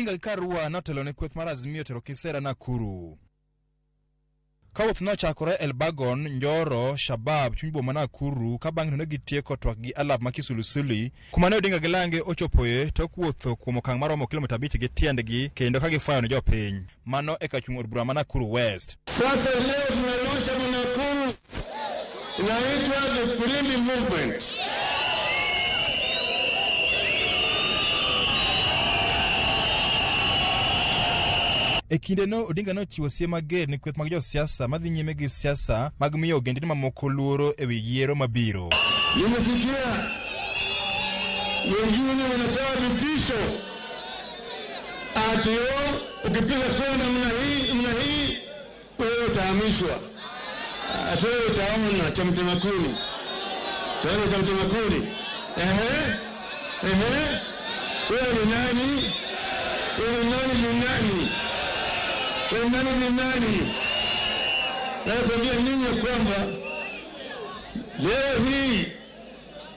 Odinga gi Karua notelo ne kweth mar Azimio tero kisera Nakuru. Ka wuoth nochakore Elbagon, Njoro, Shabab, chuny boma Nakuru, ka bang'e to ne gitieko twak gi alap ma Kisulisuli, kuma ne Odinga gi Lange ochopoe tok wuotho kuom okang' maromo kilomita 5 gi tiendgi kendo ka gifwayo ne jopiny. Mano e kar chung' od bura ma Nakuru West. Sasa leo tuna launch hapa Nakuru inaitwa the Firimbi Movement. E kindeno, Odinga nochiwo siem mager ne kweth mag josiasa madhi nyime gi siasa mag miyo ogendini mamoko luoro e wi yiero mabiro. Nimesikia wengine wanatoa vitisho ati oh, ukipiga kura namna hii namna hii wewe utahamishwa, ati wewe utaona cha mtema kuni, utaona cha mtema kuni. Ehe, ehe, wewe ni nani? Wewe ni nani? Ni nani? Wewe nani? Ni nani? Nakwambia nyinyi kwamba leo hii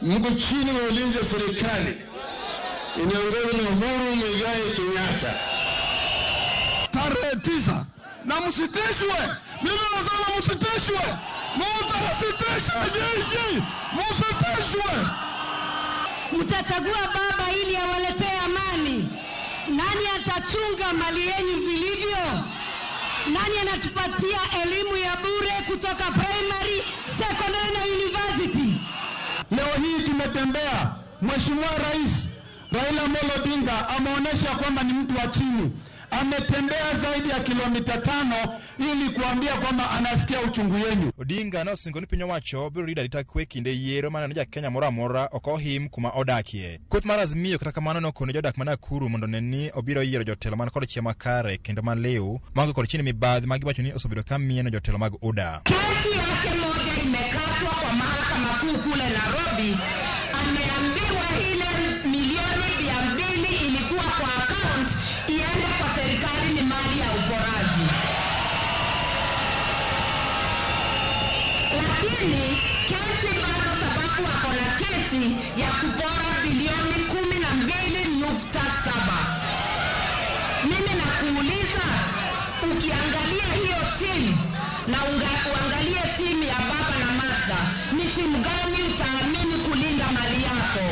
mko chini ya ulinzi wa serikali inaongozwa na Uhuru Muigai Kenyatta. Tarehe 9 na msitishwe. Mimi nasema msitishwe, mtasitishwe nyinyi, msitishwe. Mtachagua baba ili awaletee amani. Nani atachunga mali yenu vilivyo? Nani anatupatia elimu ya bure kutoka primary, secondary na university? Leo hii tumetembea, Mheshimiwa Rais Raila Amolo Odinga ameonyesha kwamba ni mtu wa chini. Ametembea zaidi ya kilomita 5 ili kuambia kwamba anasikia uchungu yenu. Odinga nosingo ni piny owacho biro rito arita kwe kinde yiero maneno ni ja-Kenya moro amora ok ohim kuma odakie. Kweth mar Azimio kata kamano nokone jodak ma Nakuru mondo one ni obiro yiero jotelo man kod chia makare kendo maliw maonge kod chini mibadhi ma giwacho ni osebedo ka mieno jotelo mag UDA. Kesi yake moja imekatwa kwa mahakama kuu kule Nairobi. Ameambiwa ile milioni 200 ilikuwa kwa account iende kwa serikali, ni mali ya uporaji. Lakini kesi bado, sababu ako na kesi ya kupora bilioni 12.7. Mimi nakuuliza, ukiangalia hiyo timu na uangalie timu ya baba na Martha, ni timu gani utaamini kulinda mali yako?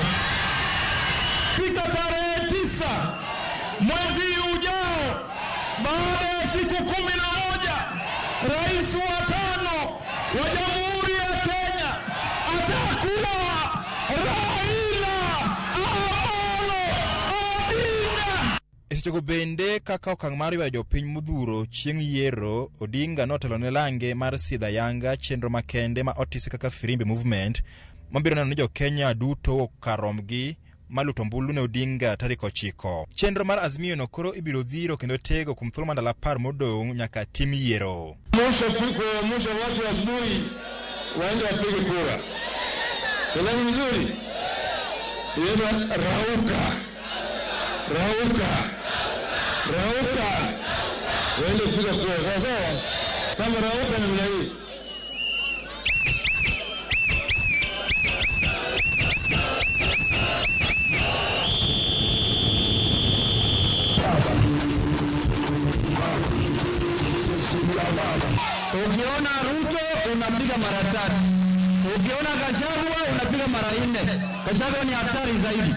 Fika tarehe 9 mwezi ujao, baada ya siku 11, rais wa 5 wa Jamhuri ya Kenya atakuwa Raila Amolo Odinga. E sechego bende kaka okang' mar ywayo jopiny modhuro chieng' yiero, Odinga notelo ne lange mar sidho ayanga chenro makende ma otisi kaka Firimbi Movement mabiro neno ni jo-Kenya duto owuok kar rombgi maluto ombulu ne Odinga tarik 9. Chenro mar Azimio no koro ibiro dhiro kendo tego kuom thuolo mar ndalo 10 modong' nyaka tim yiero. Kuamsha watu asubuhi waende wapige kura. Elani vizuri? Inaitwa rauka. Rauka. Rauka. Waende kupiga kura. Sawa sawa? Kama rauka namna hii. Ukiona Ruto unapiga mara 3. Ukiona Gachagua unapiga mara 4. Gachagua ni hatari zaidi.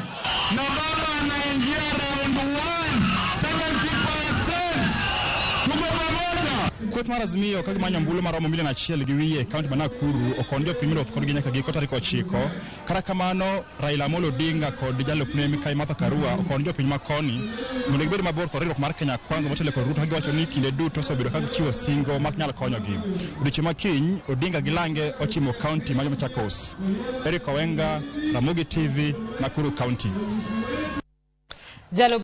Na baba anaingia round 1, 70%. Tuko pamoja. Kweth mar Azimio ka gimanyo ombulu maromo milion achiel gi wiye e kaunti ma Nakuru okon jopiny ruoth kodgi nyaka giko tarik 9. Kata kamano, Raila Amolo Odinga kod jalupne Mikai Martha Karua okon jopiny ma koni mondo gibed mabor kod riwruok mar Kenya Kwanza motelo kod Ruto ka giwacho ni kinde duto osebedo ka gichiwo singo mak nyal konyogi. Odiechieng' ma kiny, Odinga gi Lange ochimo kaunti ma Machakos. Eric Owenga, Ramogi TV, Nakuru County. Jalo